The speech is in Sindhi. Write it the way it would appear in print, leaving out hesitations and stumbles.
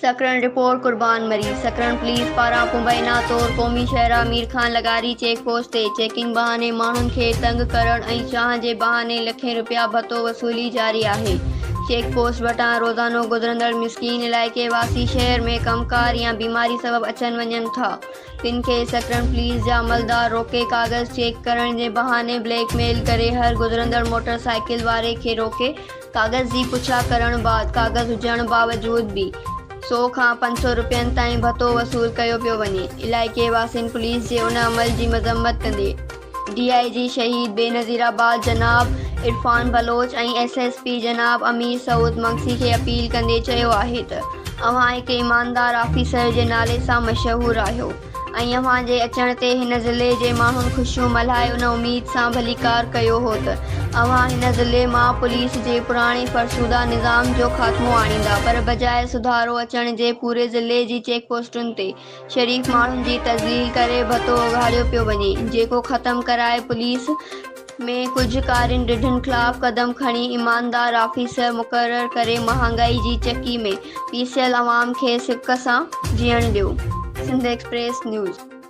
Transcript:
سڪرنڊ، رپورٽ، قربان مري، سڪرنڊ پوليس پاران مبينا طور قومي شاهراهه مير خان لغاري چيڪ پوسٽ تي چيڪنگ بهاني ماڻهن کي تنگ ڪرڻ ۽ چانهه جي بهاني لکين رپيا ڀتو وصولي جاري آهي. چيڪ پوسٽ وٽان روزانو گذرندڙ مسڪين علائقي واسي شهر ۾ ڪم ڪار يا بيماري سبب اچن وڃن ٿا تن کي سڪرنڊ پوليس جا عملدار روڪي ڪاغذ چيڪ ڪرڻ جي بهاني بليڪ ميل ڪري هر گذرندڙ موٽر سائيڪل واري کي روڪي ڪاغذ جي پڇا ڪرڻ بعد ڪاغذ هجڻ باوجود به سو کان 500 رپين تائين ڀتو وصول ڪيو پيو وڃي. علائقي واسين پوليس جي ان عمل جي مذمت ڪندي ڊي I جي شهيد بينظير آباد جناب Irfan Baloch ۽ S S P جناب امير سعود مگسي کي اپيل ڪندي چيو آهي ته اوهان هڪ ايماندار آفيسر جي نالي سان مشهور آهيو ۽ اوهان جي اچڻ تي هن ضلعي جي ماڻهن خوشيون ملهائي ان اميد سان ڀليڪار ڪيو هو ته اوهان هن ضلعي مان پوليس جي پراڻي فرسوده نظام جو خاتمو آڻيندا پر بجاء سڌارو اچڻ جي پوري ضلعي جي چيڪ پوسٽن تي شريف ماڻهن جي تذليل ڪري ڀتو اوگهاڙيو پيو وڃي جيڪو ختم ڪرائي پوليس ۾ ڪجهه ڪارين رڍن خلاف قدم کڻي ايماندار آفيسر مقرر ڪري مهانگائي جي چڪي ۾ پيسيل عوام کي سڪ سان جيئڻ ڏيو. Sindh express news.